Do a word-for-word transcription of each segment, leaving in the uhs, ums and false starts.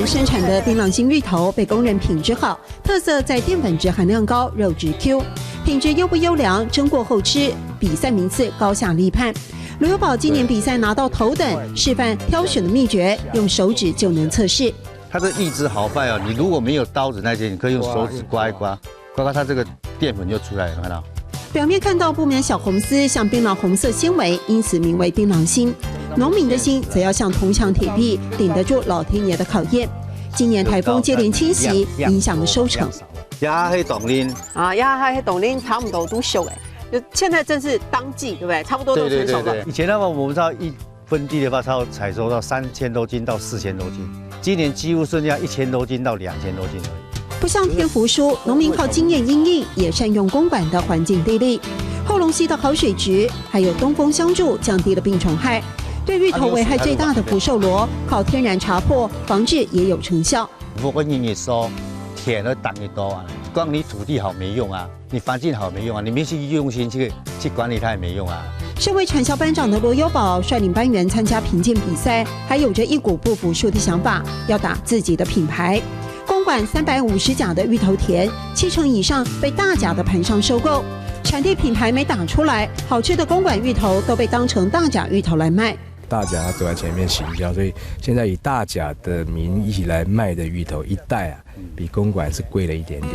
生产的檳榔心芋头被公认品质好，特色在淀粉质含量高、肉质 Q，品质优不优良，蒸过后吃，比赛名次高下立判。罗友宝今年比赛拿到头等，示范挑选的秘诀，用手指就能测试。它的蜜汁好快哦，你如果没有刀子那些，你可以用手指刮一刮，刮刮它这个淀粉就出来了，看到？表面看到布满小红丝，像槟榔红色纤维，因此名为槟榔心。农民的心则要像铜墙铁壁，顶得住老天爷的考验。今年台风接连侵袭，影响了收成。呀，黑董林，啊，呀，它黑董林差不多都熟哎，就现在正是当季，对不对？差不多都成熟了。对对对对，以前的话我们知道一分地的话，差不多采收到三千多斤到四千多斤，今年几乎剩下一千多斤到两千多斤而已。不像天福叔，农民靠经验因应，也善用公馆的环境地利。后龙溪的好水质，还有东风相助，降低了病虫害。对芋头危害最大的福寿螺，靠天然茶粕防治也有成效。不过你你说，田都打你多啊，光你土地好没用啊，你环境好没用啊，你没去用心去去管理它也没用啊。身为产销班长的罗友宝率领班员参加评鉴比赛，还有着一股不服输的想法，要打自己的品牌。公馆三百五十甲的芋头田，七成以上被大甲的盘商收购，产地品牌没打出来，好吃的公馆芋头都被当成大甲芋头来卖。大甲它走在前面行销，所以现在以大甲的名义来卖的芋头一袋啊，比公馆是贵了一点点。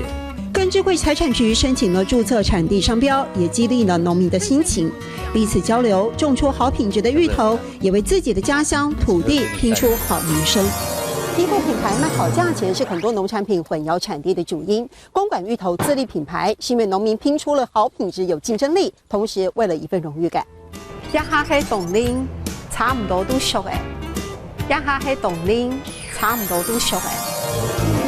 跟智慧财产局申请了注册产地商标，也激励了农民的心情。彼此交流，种出好品质的芋头，也为自己的家乡土地拼出好名声。依附品牌卖好价钱是很多农产品混淆产地的主因。公馆芋头自立品牌，是因为农民拼出了好品质、有竞争力，同时为了一份荣誉感。这下个冬令差不多都熟诶，这下个冬令差不多都熟诶。